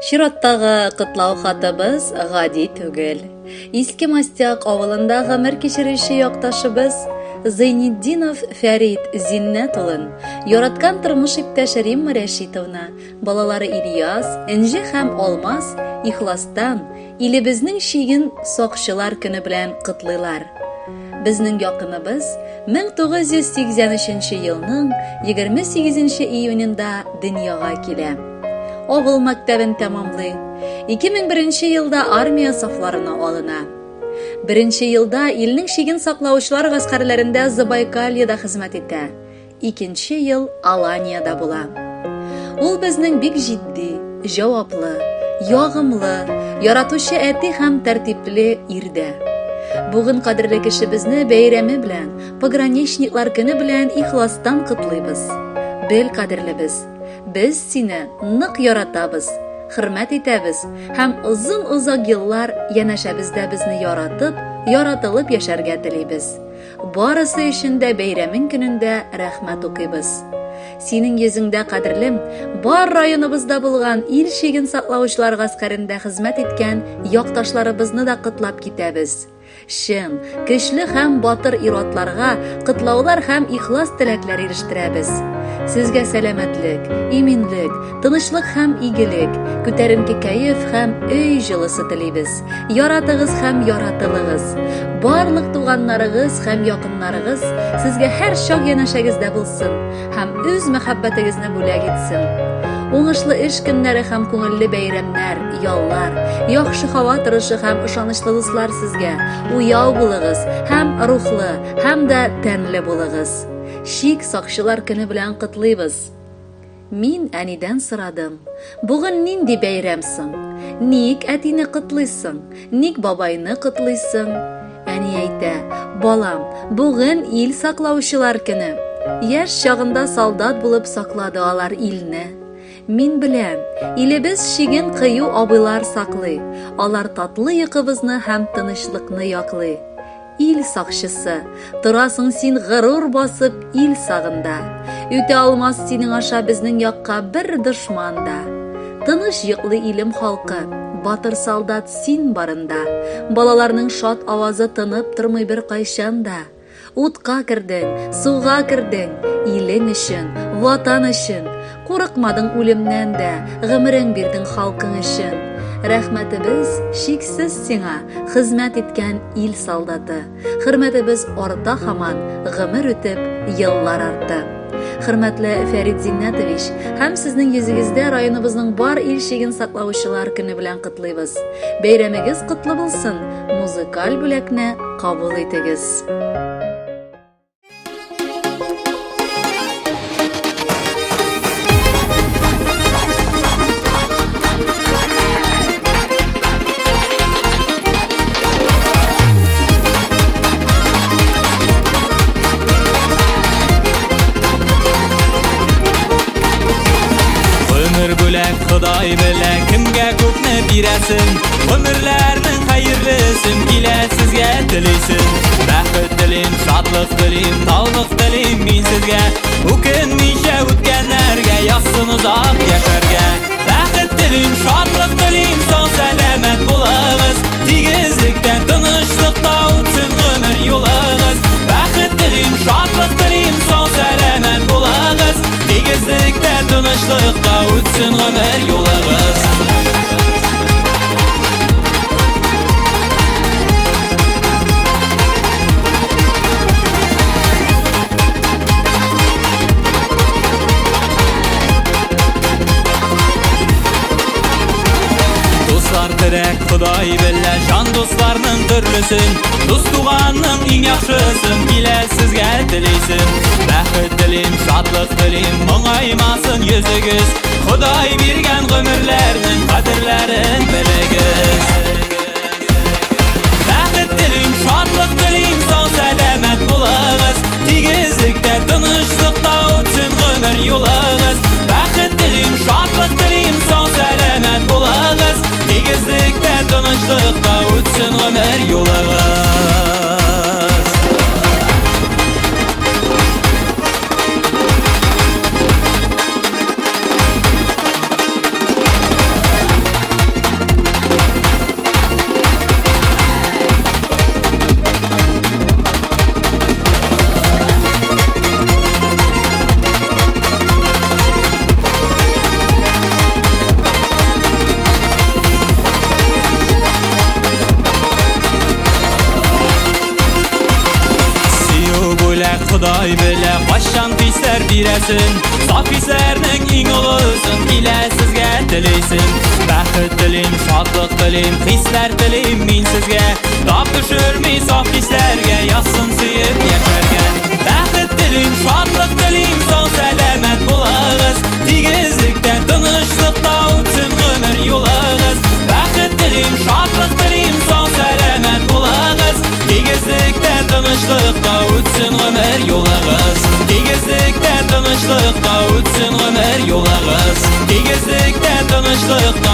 Чираттагы котлау хатыбыз гади түгел. Иске Мостяк авылында гомер кичерүче якташыбыз Зайнетдинов Фәрит Зиннәт улын, яраткан тормыш иптәше Римма Рәшитовна, балалары Ильяс, Энҗе һәм Алмаз ихластан илебезнең чиген сакчылар көне белән котлыйлар. Безнең якыныбыз 1983 елның 28 июнендә дөньяга килә. Авыл мәктәбен тәмамлый. 2001 елда армия сафларына алына. Беренче елда илнең чиген саклаучылар гаскәрләрендә Забайкальеда хезмәт итә. Икенче ел Аланиядә була. Ул безнең бик җитди, җаваплы, ягымлы, яратучы әти һәм тәртипле ир дә. Бүген кадерле кешебезне бәйрәме белән, пограничниклар көне белән ихластан котлыйбыз. Бел, кадерлебез, без сине нык яратабыз, хөрмәт итәбез һәм озын-озак еллар янәшәбездә безне яратып, яратылып яшәргә телибез. Барысы өчен дә бәйрәмең көнендә рәхмәт укыйбыз. Синең йөзеңдә, кадерлем, бар районыбызда булган ил чиген саклаучылар гаскәрендә хезмәт иткән якташларыбызны да котлап китәбез. Чын, көчле һәм батыр ир-атларга котлаулар һәм ихлас теләкләр ирештерәбез. Сезгә сәламәтлек, иминлек, тынычлык һәм игелек, күтәренке кәеф һәм өй җылысы телибез. Яратыгыз һәм яратылыгыз. Барлык туганнарыгыз һәм якыннарыгыз сезгә һәр чак янәшәгездә булсын һәм үз мәхәббәтегезне бүләк итсен. Уңышлы эш көннәре һәм күңелле бәйрәмнәр, яллар, яхшы һава торышы һәм ышанычлы дуслар сезгә. Уяу булыгыз һәм рухлы, һәм дә тәнле булыгыз. Чик сакчылар көне белән котлыйбыз. Мин әнидән сорадым, Бүген нинди бәйрәм соң? Ник әтине котлыйсың? Ник бабайны котлыйсың? Әни әйтә, Балам, бүген ил саклаучылар көне. Яшь чагында солдат булып саклады алар илне. Мин беләм, илебез чиген кыю абыйлар саклый. Алар татлы йокыбызны һәм тынычлыкны яклый. Ил сакчысы, торасың син горур басып ил сагында. Үтә алмас синең аша безнең якка бер дошман да. Тыныч йоклый илем халкы, батыр солдат син барында. Балаларның шат авазы тынып тормый беркайчан да. Утка кердең, суга кердең, илең өчен, ватан өчен. Курыкмадың үлемнән дә, гомерең бирдең халкың өчен. Рәхмәтебез чиксез сиңа, хезмәт иткән ил солдаты. Хөрмәтебез арта һаман, гомер үтеп, еллар арты. Хөрмәтле Фәрит Зиннәтович, һәм сезнең йөзегездә районыбызның бар ил чиген саклаучылар көне белән котлыйбыз. Бәйрәмегез котлы булсын, музыкаль бүләкне кабул итегез. Гомер бүләк Ходай белә кемгә күпме бирәсен. Гомерләрнең хәерлесен килә сезгә телисен. Бәхет телим, шатлык телим, саулык телим мин сезгә. Үкенмичә үткәннәргә язсын озак яшәргә. Бәхет телим, шатлык телим, сау сәламәт булыгыз. Тигезлектә, тынычлыкта үтсен гомер юлыгыз. Бәхет телим, шатлык телим, сау сәламәт булыгыз. Тигезлектә, тынычлыкта үтсен гомер юлыгыз. Дуслар терәк, Ходай белә җан дусларның төрлесен. Дус туганның иң яхшысын килә сезгә телисен. Бәхет телим, шатлык телим, моңаймасын йөзегез. Ходай биргән гомерләрнең кадерләрен белегез. Бәхет телим, шатлык телим, сау сәламәт булыгыз. Тигезлектә, тынычлыкта үтсен гомер юлыгыз. Бәхет телим, шатлык телим, сау сәламәт булыгыз. Тигезлектә, тынычлыкта үтсен гомер юлыгыз. Ходай белә, кайчан хисләр бирәсен. Саф хисләрнең иң олысын килә сезгә телисем. Бәхет телим, шатлык телим, хисләр телим мин сезгә. Тап төшерми саф хисләргә, язсын сөеп яшәргә. Бәхет телим, шатлык телим, сау сәламәт булыгыз. Тигезлектә, тынычлыкта үтсен гомер юлыгыз. Бәхет телим, шатлык телим, сау сәламәт булыгыз. Тигезлектә, тынычлыкта үтсен гомер юлыгыз. Тигезлектә, тынычлыкта үтсен гомер юлыгыз. Тигезлектә, тынычлыкта.